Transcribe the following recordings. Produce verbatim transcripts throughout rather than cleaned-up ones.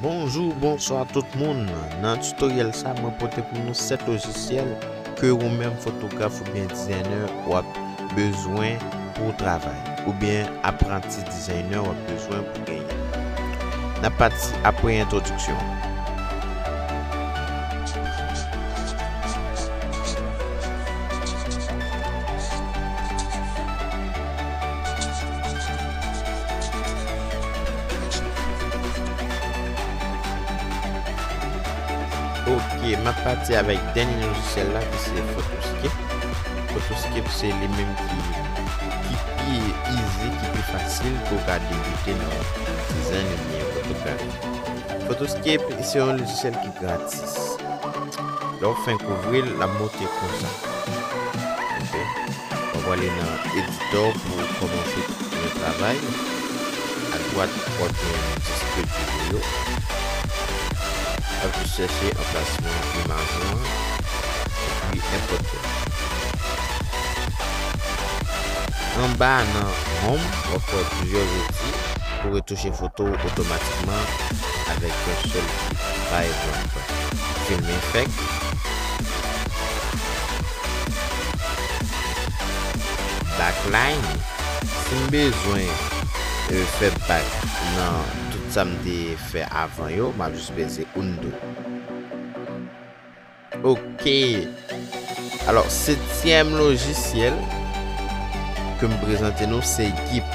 Bonjou, bonswa tout moun. Nan tutoriel sa, mwen pote pou nou sèt lojisyèl ke ou menm fotograf oubyen designer w ap bezwen pou w travay, oubyen apranti designer w ap bezwen pou genyen. N ap pati apre entwodiksyon. Ok, m ap pati avèk dènye lojisyèl la ki se Photoscape. Photoscape se li menm ki, ki pi izi, ki pi fasil pou w ka debite nan dizèn oubyen fotografi. Photoscape se yon lojisyèl ki gratis. Lè w fen kouvri l, l ap montre konsa. Ok. W ap prale nan editò pou w kòmanse yon travay. Adwat, w ap jwenn deskriptif yo. W ap jis chèche anplasman imaj lan, epi enpòte. Anba nan Home, w ap wè plizyè zouti pou retouche foto w otomatikman avèk yon sèl klik. Pa egzanp, Film Effect, Backline. Si m bezwen, e, fè back nan tout sa m te fè avan yo, m ap jis peze Undo. Ok. Alò, setyèm lojisyèl ke m prezante nou se GIMP.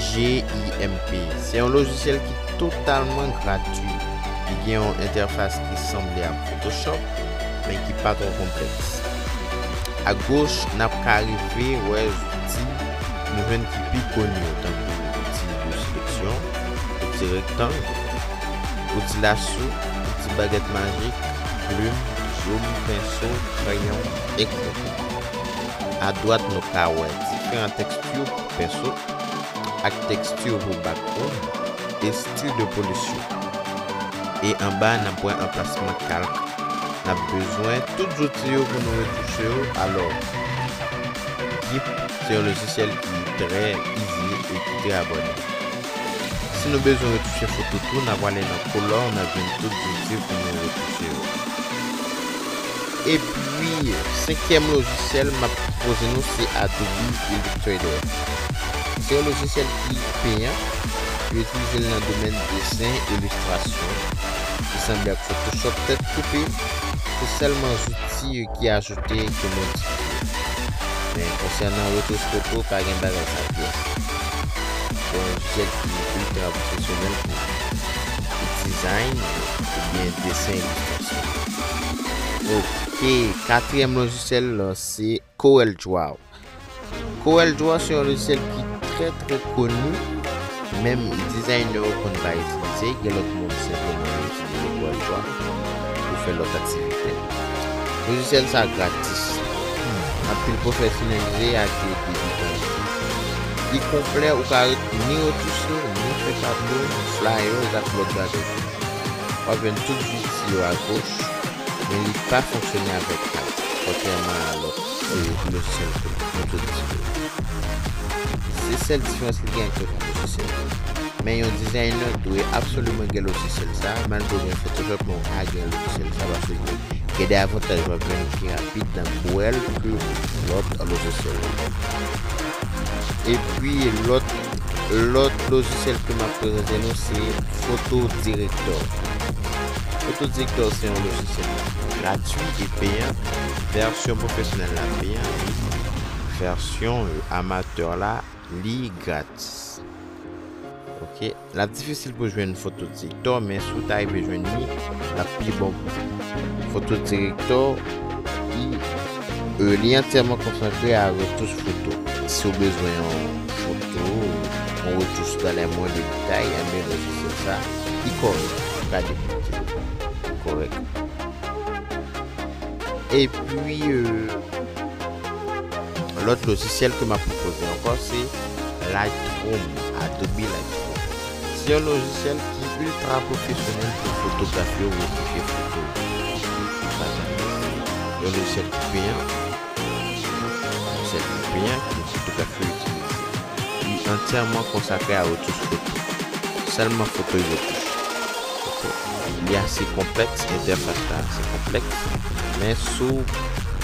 G I M P. Se yon lojisyèl ki totalman gratui. Li gen yon entèfas ki sanble ak Photoshop, men ki pa twò konplèks. Agoch, n ap ka rive wè zouti nou jwenn ki pi koni yo, tankou outi de seleksyon, outi rektang, outi lasso, outi bagèt majik, plim, zoom, penso, kreyon, etsetera. Adwat, nou ka wè diferan teksti pou penso ak teksti pou background e stil de polisyon. E anba, n ap wè anplasman kalk. N ap bezwen tout zouti yo pou nou retouche yo. Alò, GIMP se yon lojisyèl ki trè izi e ki trè abòdab. Si nou bezwen retouche foto tou, n ap ale nan Color, n ap jwenn tout zouti pou nou retouche yo. Epi, senkyèm lojisyèl m ap pwopoze nou se Adobe Illustrator. Se yon lojisyèl ki peyan. Yo itilize l nan domèn desen, ilistrasyon. Li sanble ak Photoshop tèt koupe. Se sèlman zouti ki ajoute, ki modifye. Men konsènan retouch foto, pa gen bagay sa pyès. Se yon lojisyèl ki ultra pwofesyonèl pou dizayn oubyen desen ilistrasyon. Ok, katriyèm lojisyèl la, se CorelDRAW. CorelDRAW se yon lojisyèl ki trè, trè koni. Menm dizaynè yo konn pa itilize, gen lòt moun senpleman yo itilize CorelDRAW pou fè lòt aktivite. Lojisyèl sa gratis. Anpil pwofesyonalize ak debitan. Li konplè, ou ka re-, ni retouche, ni fè tablo, flyers ak lòt bagay. W ap jwenn tout zouti yo agoch, men li pa fonksyone avèk kalk, kontrèman a lòt, e, lojisyèl ke nou te di yo. Se sèl diferans li gen ak lòt lojisyèl yo. Men yon dizaynè dwe absoliman gen lojisyèl sa, malgre w gen Photoshop, men w ka gen lojisyèl sa, paske gen de avantaj w ap jwenn pi rapid nan Corel ke lòt lojisyèl yo. Epi, lòt, lòt lojisyèl ke m ap prezante nou, se Photo Director. Photo Director se yon lojisyèl gratui e peyan. Vèsyon pwofesyonèl la peyan, epi vèsyon, e, amatè la, li gratis. Ok, l ap difisil pou jwenn Photo Director, men si w ta rive jwenn li, l ap pi bon pou ou. Photo Director, li, e, li antyèman konsantre a retouch foto. Si w bezwen yon foto, yon retouch dans les moindres détails, enben, lojisyèl sa, li kòrèk. Ou ka debite. Li kòrèk. Epi, e, lòt lojisyèl ke m ap pwopoze ankò, se Lightroom, Adobe Lightroom. Se yon lojisyèl ki ultra pwofesyonèl pou fotografi yo, retouche foto yo. Yon lojisyèl ki peyan, lojisyèl ki peyan ke fotografi yo itilize. Li antyèman konsakre a retouch foto. Sèlman foto yo retouche. Li ase konplèks, entèfas la ase konplèks, men si w,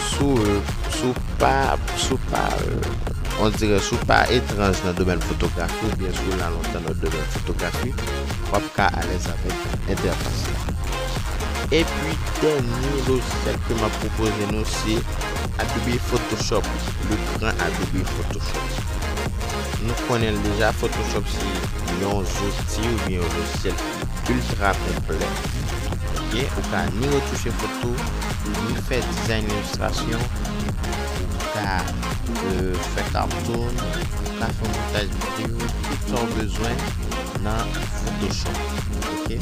si w, si w pa, si w pa, euh, on dirè, si w pa etranj nan domèn fotografi oubyen si w la lontan nan domèn fotografi, w ap ka alèz avèk entèfas la. Epi, dènye lojisyèl ke m ap pwopoze nou, se Adobe Photoshop, le grand Adobe Photoshop. Nou konnen l deja, Photoshop se yon zouti oubyen yon lojisyèl ki ultra konplè. Ok, ou ka ni retouche foto, ni fè dizayn ilistrasyon, ou ka, euh, fè cartoon, ou ka fè montaj videyo, tout sa w bezwen nan Photoshop. Ok?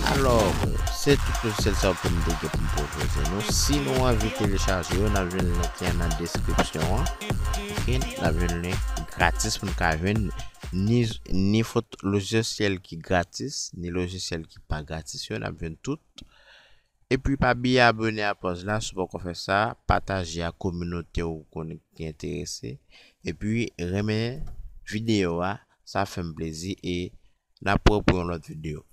Alò, se tout lojisyèl sa yo ke m te gen pou m pwopoze nou. Si nou anvi telechaje yo, n ap jwenn link la nan deskripsyon an. Ok? N ap jwenn link gratis pou n ka jwenn ni, ni foto, lojisyèl ki gratis, ni lojisyèl ki pa gratis yo, n ap jwenn tout. Epi pa bliye abone a paj la, si w poko fè sa, pataje ak kominote w konnen ki enterese. Epi renmen videyo a, sa fè m plezi e n ap wè pou yon lòt videyo.